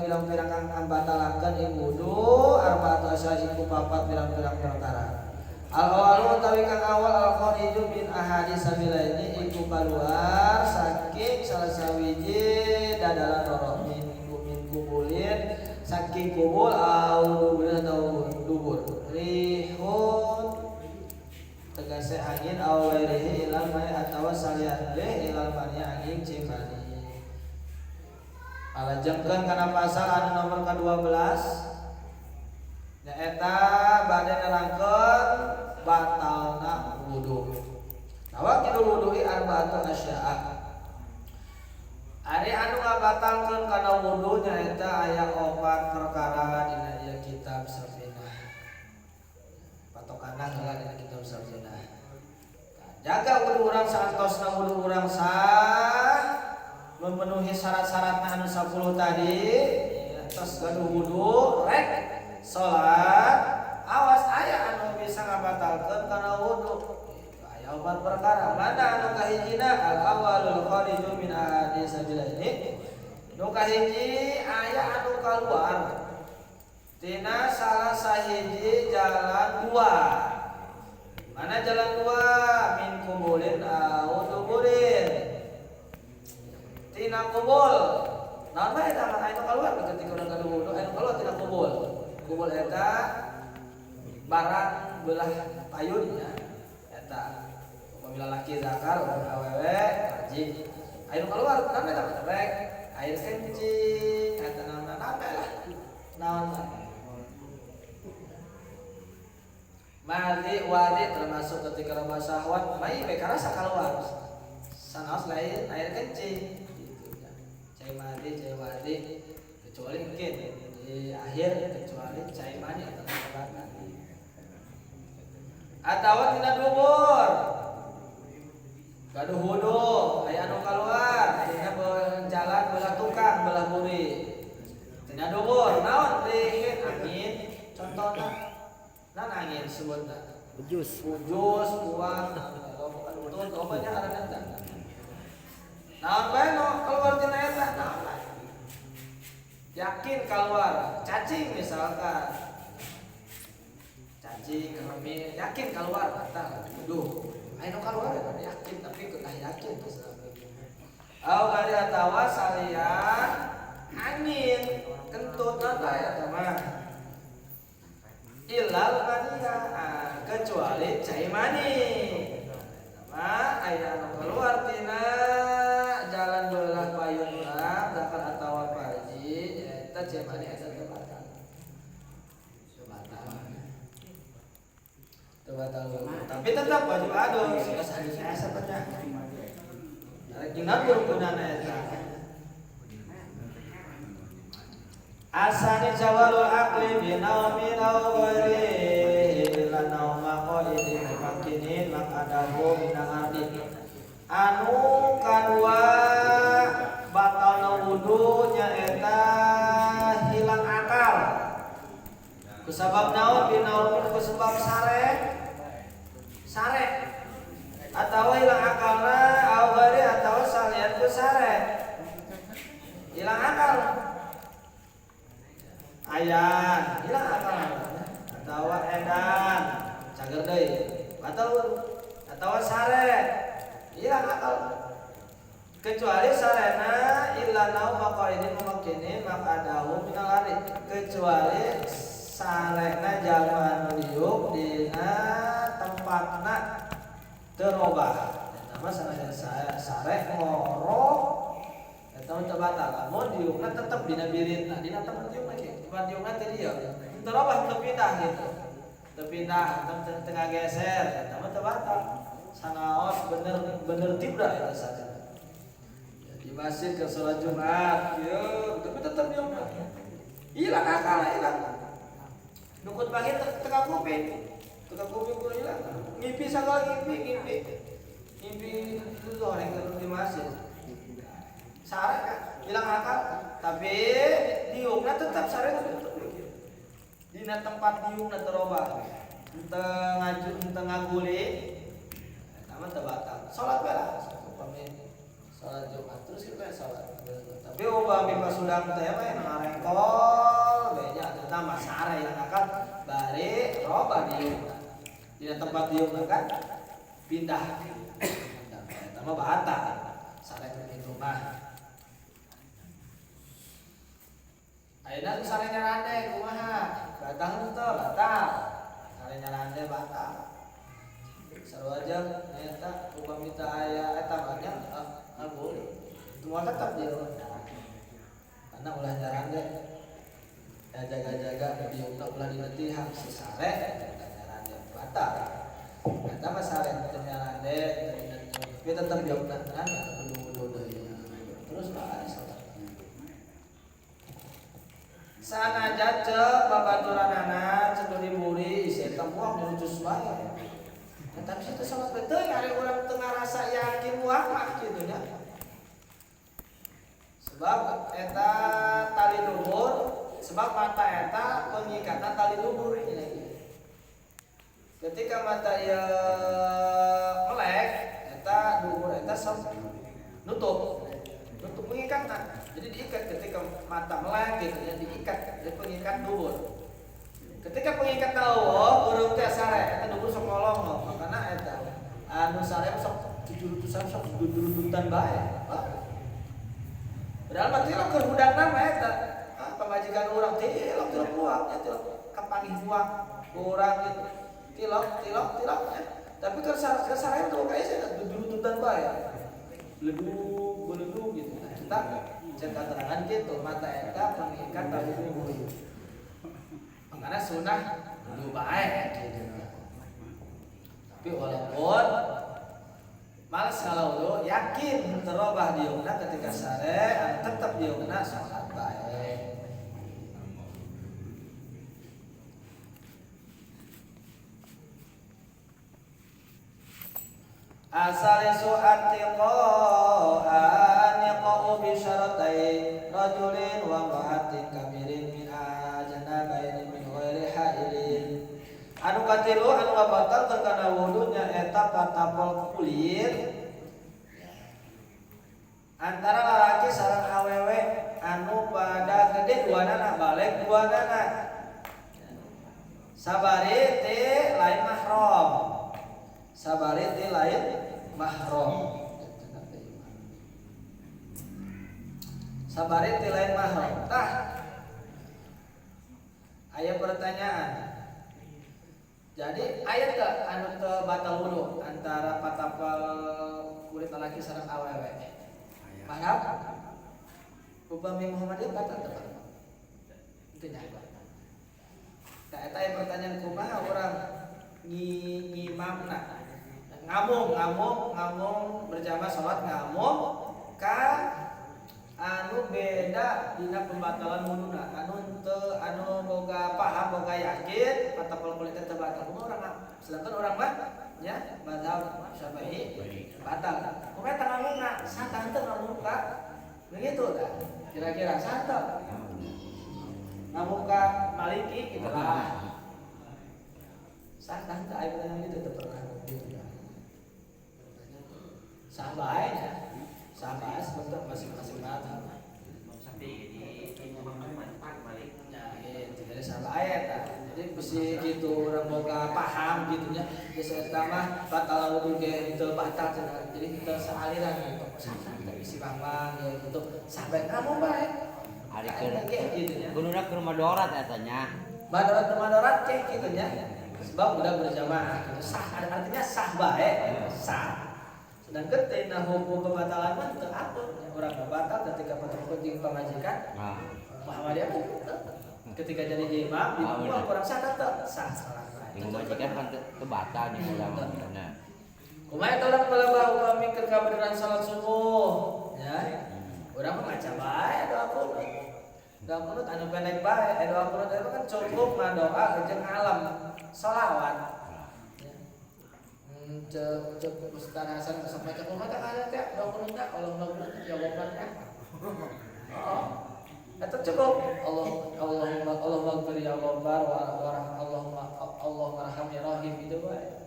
Pirang-pirang kang batalaken ing wudu arba'atu asya iku papat pirang-pirang perkara. Al awalu utawi kang awal al khariju min ahadi sabilaini iku kaluar saking salah sawiji dadalan loro min kubulin saking kubul au duburin atau dubur. Rihun tegase angin au ghairihi ilal mai atawa salian leh ilal mani angin cimani. Alajengkeun kana pasal anu nomor ke-12 nyaeta bade nerangkeun batalna wudu. Nawaqidul wudu'i arba'atu asya'a. Ari anu ngabatalkeun kana wudu nyaeta aya opat perkara dina ieu kitab Safinah. Patokanna heula dina kitab Safinah. Jaga wudu urang saantosna wudu urang sah memenuhi syarat-syaratna anu 10 tadi, tos gaduh wudu rek salat, awas aya anu bisa ngabatalkeun kana wudu. Aya opat perkara. Mana anu kahijina al awalul khariju min ahadi sabilaini. Nu kahiji aya anu kaluar tina salah sahiji jalan dua. Mana jalan dua? Min kubulin au duburin. Tina kubul. Naon bae eta anu kaluar ketika urang gaduh wudu anu kaluar tina kubul. Kubul eta barang belah payun nya eta. Upami lalaki zakar, upami awewe farji. Anu kaluar naon eta rek air kencing eta naon bae lah. Naon madi wadi termasuk ketika loba syahwat mai we karasa kaluar. Sanaos lain air kencing. Cai madi, cai wadi, kecuali mungkin di akhir kecuali cai mani atau terbatas atau tina dubur gaduh wudu aya anu kaluar tina jalan belah tukang belah buri tina dubur naon rihin angin contohna naon angin sebutna bujus bujus buang utut loba nya ngaranna eta. Naon bae nu keluar tina eta naon bae. Yakin keluar cacing misalkan. Cacing kremi yakin keluar batal wudu. Aya nu keluar eta yakin tapi kedah yakin misalkan. Au bari atawa salian angin kentut naon bae eta mah. Ilal mania kecuali cai mani. Mah aya anu keluar tina jalan belah payun urang zakar atawa farji eta cai mani eta teu batal. Teu batal. Teu batal. Tapi tetap wajib adu geus hadis asa pecah. Arek jeung gunana eta. Asani jawalul aqli bi naumin aw ghairihi illa nauma qaidin makinin maqadahu minal ardi. Anu kadua batalna wudu nyaeta hilang akal. Kusabab naon binaumin kusabab sare. Sare atawa hilang akalna aw ghairi atawa salian ku sare. Hilang akal. Ayan, hilang akal atawa edan, cager deui. Batal atawa sare, hilang akal. Kecuali sarena illa nauma qaidin mumakkinin maqadahu minal ardi. Kecuali sarena jalma anu diuk dina tempatna teu robah. Eta mah sanajan sare ngoro eta mah teu batal. Lamun diukna tetep dina biritna, dina tempat diukna ge. Tempat diukna teh dieu. Teu robah teu pindah gitu. Teu pindah, teu ngageser, eta mah teu batal. Sanaos bener bener tibra eta sare. Di masjid ke sholat Jumat, kieu, tapi tetep dieu. Hilang akal, hilang. Nukut pagi teka kuping. Teka kuping kudu hilang. Ngimpi sagala ngimpi. Ngimpi itu orang yang di masjid. Sare kan, hilang akal, tapi diungna tetap sare tetep. Dina tempat diungna terobah. Henteu ngaju, henteu ngaguling. Eta mah teu batal. Salat bae lah, upami salat Jumat terus kita salat. Tapi upami pasudang teh mah ngarengkol bae nya eta mah sare hilang akal bari robah diungna. Dina tempat diungna kan pindah. Eta mah batal. Sare itu mah. Ayeuna sare nyarande kumaha? Batal henteu? Batal. Sare nyarande batal. Sarua jeung eta upami teu aya eta mah nya boleh. Itu mah tetap dia. Karena ulah nyarande. Ya jaga-jaga diungna ulah diletihan si sare eta nyarande batal. Eta mah sare teu nyarande tapi tetep diungna kan kudu wudu deui. Terus bae salat. Sanajan ceuk babaturanana ceuk diburi isi eta muak dirucus bae. Nah, tapi situ salat teh ari urang teu ngarasa yakin muak mah kitu nya. Sebab eta tali dubur, sebab mata eta pengikatan tali dubur ini. Ketika mata ieu melek, eta dubur eta sok nutup. Nutup pengikatan. Jadi diikat ketika mata melek gitu ya, diikat jadi pengikat dubur. Ketika pengikat eueuh, urang teh sare eta dubur sok ngolong makana eta anu sare sok cucurutusan sok dudurudutan bae. Padahal mah tilok keur hudangna mah eta. Ah pamajikan urang tilok tilok buang nya tilok kapanggih buang urang gitu. Tilok tilok tilok ya. Tapi keur sare teh kae dudurudutan bae. Beledug beledug gitu. Nah, eta cek keterangan gitu mata eta pengikat tali dubur. Makanya sunah wudu bae gitu. Tapi walaupun males kalau wudu yakin terobah diungna ketika sare tetap diungna salat bae. Asalisu atiqa'an yaqa'u bi syaratai rajulin wa imra'atin kabirin min ajnabaini min ghairi hailin. Anu katilu anu ngabatalkeun kana wudunya eta patapol kulit antara lalaki sareng awewe anu pada gede duanana balik duanana sabari ti lain mahram. Sabari ti lain mahram. Sabari ti lain mahram. Tah. Aya pertanyaan. Jadi aya teu anu teu batal wudu antara patapal kulit lalaki sareng awewe? Paham? Upami Muhammadiyah batal teu? Teu nya. Tah eta aya pertanyaan kumaha urang ngimamna ngamung berjamaah salat ngamung ka anu beda dina pembatalan wuduna anu teu anu boga paham boga yakin patapal kulit teh batal kumaha urang sedangkan urang mah nya mazhab Syafi'i batal kumaha teh ngamungna sah tah teu ngamung ka begitu tah kira-kira sah teu ngamung ka Maliki kitu lah sah tah teu aya pertanyaan gitu teu pernah gitu. Sah bae nya. Sah bae sebetulnya masing-masing mazhab. Ya gitu. Jadi sah bae eta. Jadi bisi kitu urang boga paham gitu nya. Geus eta mah batal wudu ge teu batal cenah. Jadi teu saaliran gitu. Sah teh bisi bang-bang ya gitu. Sah bae kamu bae. Ari keur gitu nya. Kuduna keur madorat eta nya. Madorat cek gitu nya. Sebab udah berjamaah gitu. Sah artinya sah bae, sah. Sedangkan tina hukum pembatalan mah teu atur. Urang batal ketika patepun jeung pamajikan. Muhammadiyah mah ketika jadi imam dibuang kurang sah teu sah salat. Yang majikan kan teu batal nya urang mah. Kumaha eta urang palebah upami keur kabeneran salat subuh ya. Urang mah maca bae doa qunut. Doa qunut anu pendek bae, doa qunut itu kan cukup ngadoa jeung alam sholawat. Cek Ustaz Hasan sok maca kumaha teh ada teh doa qunut teh Allahumma ya Allah. Oh. Eta cukup Allah Allahumma Allahumma ighfir ya Ghaffar wa Allahumma Allahumma arham ya Rahim itu bae.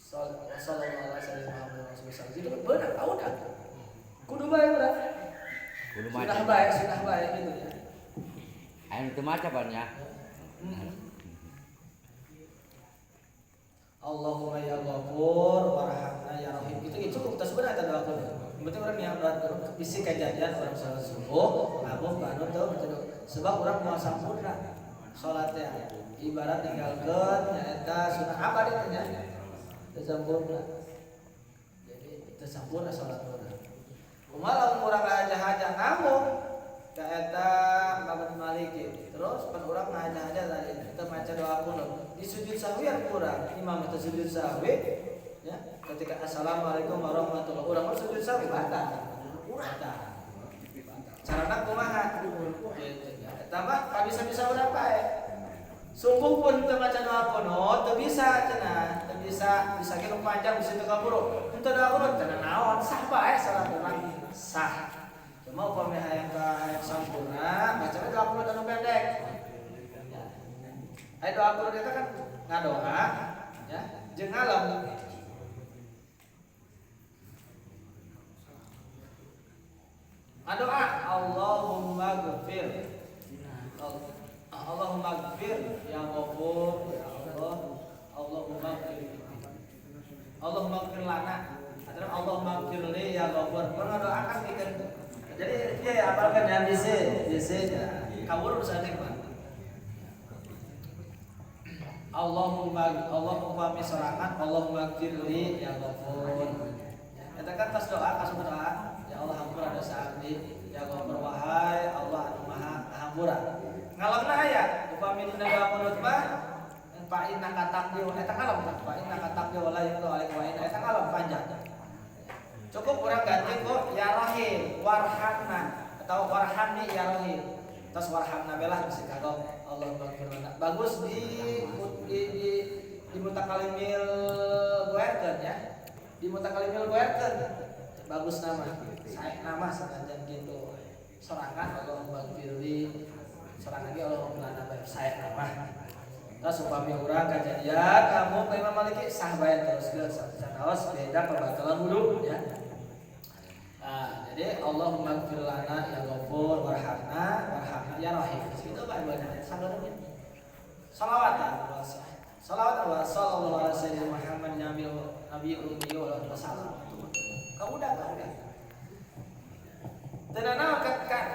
Sallallahu alaihi wasallam. Itu benar udah. Kudu bae urang. Kudu maca. Sudah bae gitu ya. Anu teu maca pan ya. Allahumma ya Ghafur warhamna ya Rahim. Itu cukup kita sebenarnya doa qunut. Berarti orang yang doa bisi kejadian orang salat subuh, abuh anu teu betul. Sebab orang mau sampurna salatnya. Ibarat tinggalkeun nyaeta sunah apa itu nya? Teu sampurna. Jadi teu sampurna salat urang. Kumaha lamun urang ngahaja-haja ngamuk ka eta Imam Maliki. Terus pan urang ngahaja-haja tadi teu maca doa qunut. Di sujud sahwi kurang, imam teu sujud sahwi ya. Ketika assalamualaikum warahmatullahi wabarakatuh, urang sujud sahwi batal. Batal. Carana kumaha? Gitu ya. Eta mah kabisa-bisa urang bae. Sungguh pun teu maca doa qunut teu bisa cenah, teu bisa bisa ge panjang bisa teu kaburu. Henteu doa qunut cenah naon sah bae salat urang sah. Cuma upami hayang ka hayang sampurna bacana doa qunut anu pendek. Ya. Aya doa qunut eta kan ngadoa ya jeung ngalem. Ngadoa Allahumma ghfir. Allahumma ghfir ya Ghafur ya Allah. Allahumma ghfir. Allahumma ghfir lana. Atau Allahumma ghfir li ya Ghafur. Urang ngadoakan pikeun. Jadi dia ya apalkan ya bisi ya. Kabur urusan mah. Allahumma Allahumma misorangan Allahumma ghfir li ya Ghafur. Eta kan tas doa, kasih doa. Ya Allah hampura dosa abdi, ya Ghafur wahai Allah anu Maha Hampura. Ngalamna aya upami dina doa qunut mah fa innaka taqdi eta ngalam fa innaka taqdi wala yuqda alaika wa inna eta ngalam panjang. Cukup urang ganti ku ya Rahim warhamna atau warhamni ya Rahim. Terus warhamna belah bisa kagok Allahumma ighfir lana. Bagus di mutakalimil goerkeun ya. Di mutakalimil goerkeun. Bagus nama. Sae nama sanajan gitu. Sorangan Allahumma ighfirli. Sorangan ge Allahumma lana bae sae nama. Terus upami urang kajadian kamu ka Imam Maliki sah bae terus geus sanaos beda pembatalan wudu ya. Nah, jadi Allahumma ighfir lana ya Ghafur warhamna warhamna ya Rahim. Itu bae bener sabarnya. Salawat salawat Allah sallallahu alaihi wasallam Muhammad nabi ummi wa wasallam. Kau udah. Tenana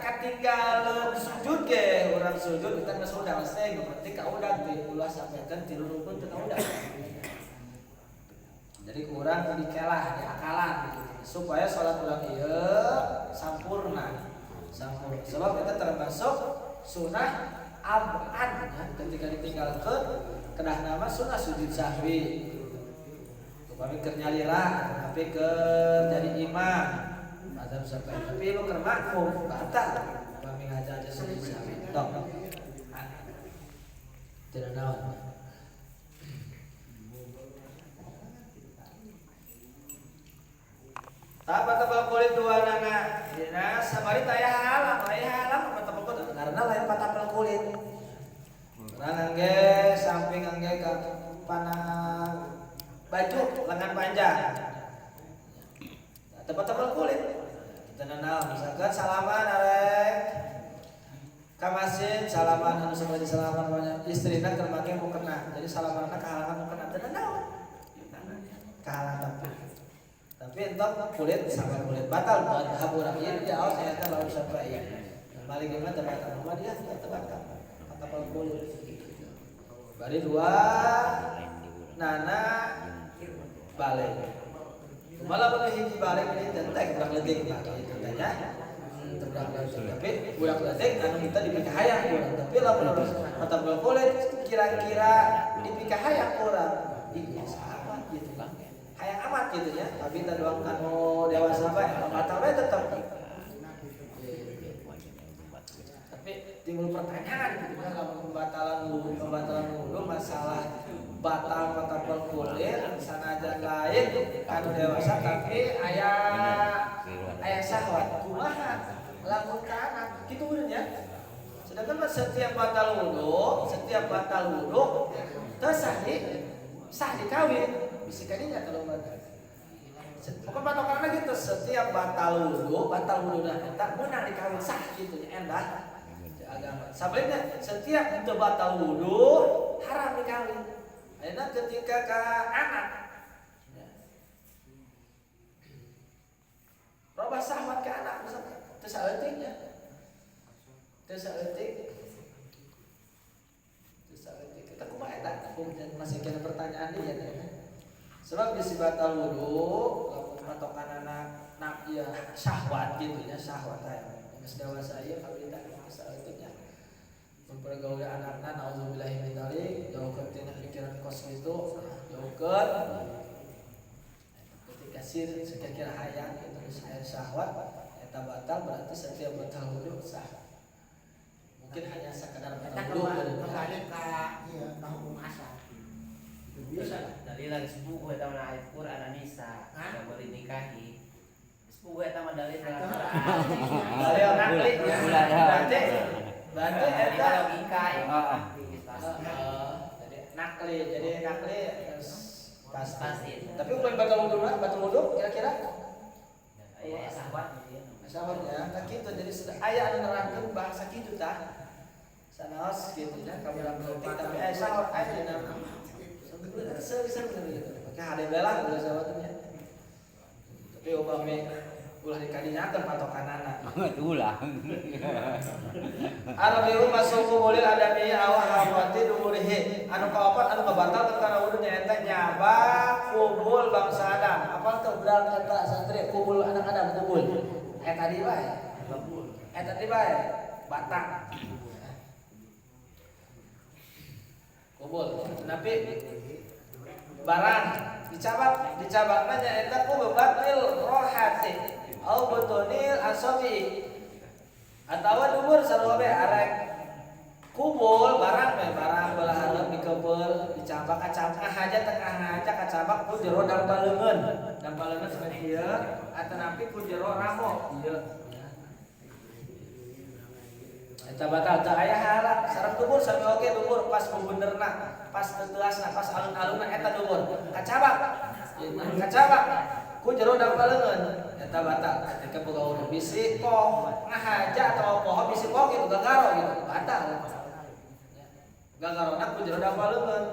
katinggalan sujud ge urang sujud kita geus udah selesai penting ka udah teh ulah sampaikan tilu rukun teu udah. Jadi kurang dikelah diakalan gitu supaya salat urang ieu sampurna. Sampurna. Sebab kita termasuk sunah ab'ad ya, ketika ditinggalkeun kedah nama sunah sujud sahwi. Upami keur nyalira tapi keur jadi imam. Azab sampai tapi lu keur makmum batal. Upami ngaja-aja sujud sahwi. Tok. Tidak naon. Tak patapal kulit dua nana. Dina sabari taya halang, aya halang patapal kulit karena lain patapal kulit. Karena ngangge samping ngangge ka panah baju lengan panjang. Tepal-tepal kulit. Tenang, misalkan salaman arek ka masjid salaman anu sabari salaman banyak istrina keur make mukena. Jadi salamanna kahalangan mukena teu naon. Kahalangan tapi entok kulit sama kulit batal madhab urang ieu di aos eta lalu sampai balik gimana terbatal rumah dia terbatal patapal kulit. Bari dua nana balik. Malah boleh hiji balik ini tentek budak leutik gitu tanya. Budak leutik tapi budak leutik anu kita dipikahayang urang tapi lamun patapal kulit kira-kira dipikahayang urang ih sahabat gitu kan hayang amat gitu ya tapi teu doang kanu dewasa bae batal bae tetep. Tapi timbul pertanyaan gitu kan lamun pembatalan wudu masalah batal patapel kulit sanajan lain kanu dewasa tapi aya syahwat kumaha lamun ka anak kitu bener ya. Sedangkan setiap batal wudu teu sah dikawin bisi kadinya kalau batal. Pokoknya patokanna gitu setiap batal wudu eta meunang dikawin sah kitu nya endah agama. Sabaliknya setiap teu batal wudu haram dikawin. Ayeuna ketika ka anak ya. Robah syahwat ka anak misalnya teu saeutik nya. Teu saeutik. Kita kumaha eta? Masih kena pertanyaan dia ya. Sebab bisi batal wudu lamun patokanana nak ieu syahwat gitu nya syahwat aya. Geus dewasa ieu kawin teh saeutik nya. Mempergauli anakna naudzubillahi min dzalik jauhkeun tina pikiran kos gitu jauhkeun ketika sir sekira-kira hayang itu geus aya syahwat eta batal berarti setiap batal wudu sah. Mungkin hanya sekadar batal wudu kembali ka ieu ka hukum asal. Itu bisa dalil geus buku eta mah ayat Quran An-Nisa enggak boleh nikahi. Geus buku eta mah dalil dalil nakli berarti eta logika ya. Jadi nakli, pasti. Tapi ukuran batal wudu kira-kira? Aya syahwat. Syahwatnya, tah kitu jadi aya anu nerangkeun bahasa kitu tah. Sanaos kitu nya kabelah penting tapi aya syahwat aya dina. Bisa gitu. Oke, hade belah ulah syahwatnya. Tapi upami ulah dikadinyakeun patokanana. Ulah. Arabiu masuk kubulil adami awah hawati duburihi. Anu kaopat anu kabatal kana wudu nyaeta nyabak kubul bangsa Adam. Apal teu budak eta santri kubul anak Adam kubul. Eta tadi bae. Eta tadi bae batang. Kubul. Tapi barang dicabakna nyaeta ku batil rohati au butunil asabi atawa dubur sarua be arek kubul barang we barang belah hareup dikebeul dicabak kacabak haja tengah haja kacabak ku jero dampal leungeun saperti ieu atanapi ku jero ramo ieu eta batal teu aya halak sareng dubur sami oge dubur pas bebenerna pas teuasna pas alun-alunna eta dubur kacabak ku jero dampal leungeun eta batal ketika boga wudu bisi poh ngahaja atau poho bisi poh gitu gagaro gitu batal gagarona ku jero dampal leungeun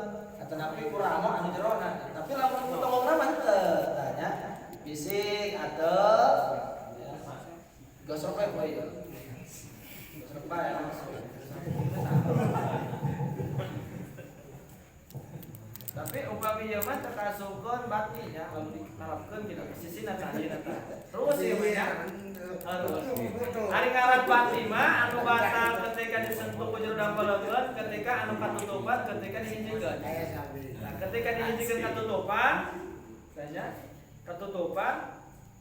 atanapi ku ramo anu jerona tapi lamun ku tongongna mah henteu tanya bisik atau gosok we poe ieu gosok bae langsung. Tapi upami ieu mah teu kaasupkeun bakti nya lamun ditarapkeun kita sisina tah ieu tah. Terus ieu mah nya. Ari ngaran bakti mah anu batal ketika disentuh ku jero dampal leungeun, ketika anu katutupan, ketika dihijikeun. Nah, ketika dihijikeun katutupan, tanya katutupan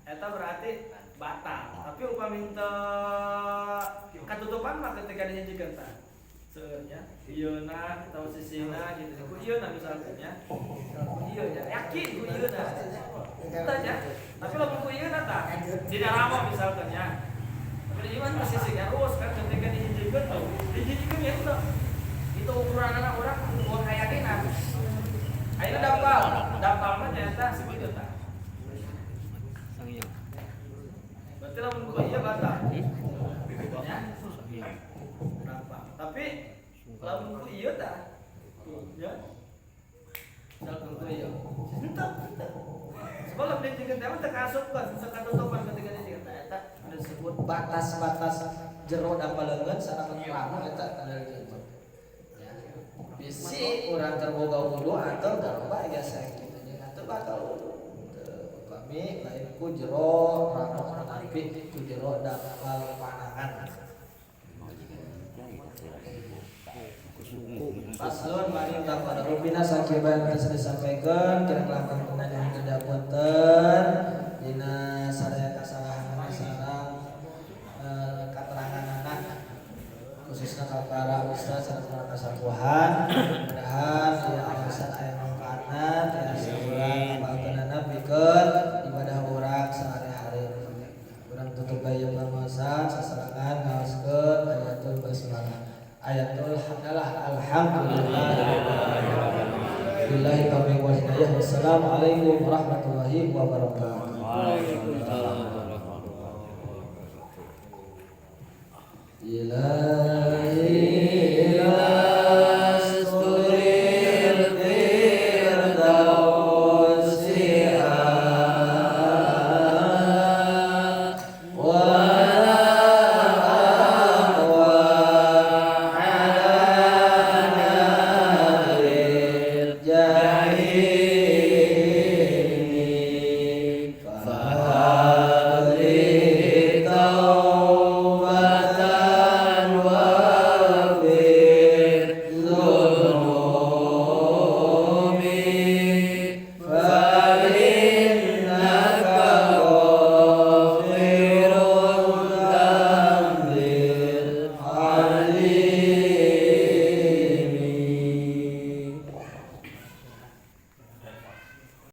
eta berarti batal. Tapi upami teu katutupan mah ketika dihijikeun tah. Seurnya ieuna atau sisina gitu ku ieuna misalkan nya ku ieu nya yakin ku ieuna tah nya tapi lamun ku ieuna tah dina ramo misalkan nya tapi di ieu mah sisina terus kan ketika dihijikeun tuh dihijikeun ya teu itu ukuranana urang kudu hayakina ayeuna dampal mah nyaeta sakitu tah berarti lamun ku ieu batal nya. Tapi lamun ku ieu tah ya. Misalkan ku ieu. Henteu. Sebab dijikeun teh mah teu kaasupkeun, teu katutupan ketika dijikeun teh eta disebut batas-batas jero dampal leungeun sareng ramo eta tanda kitu. Ya. Bisi urang terboga wudu atau garoba biasa kitu nya atau batal wudu. Teu upami lain ku jero ramo tapi ku jero dampal panangan. Paslon paling takwa rupina sakieu geus disampaikan kira kelakon nyuhun dipunten dina sadaya kasalahan sareng katerangan anak, khususnya ka para ustaz sareng para kasapuhan. Mudahan ieu alasan aya manfaatna, tiasa urang ngapalkeunana pikeun ibadah urang sehari-hari. Urang tutup bae pangaosan sasarengan ngaoskeun ayatul basmalah, ayatul hamdalah. Alhamdulillah. Billahi taufiq wal hidayah. Wassalamualaikum warahmatullahi wabarakatuh. Waalaikumsalam warahmatullahi wabarakatuh. Ilahi.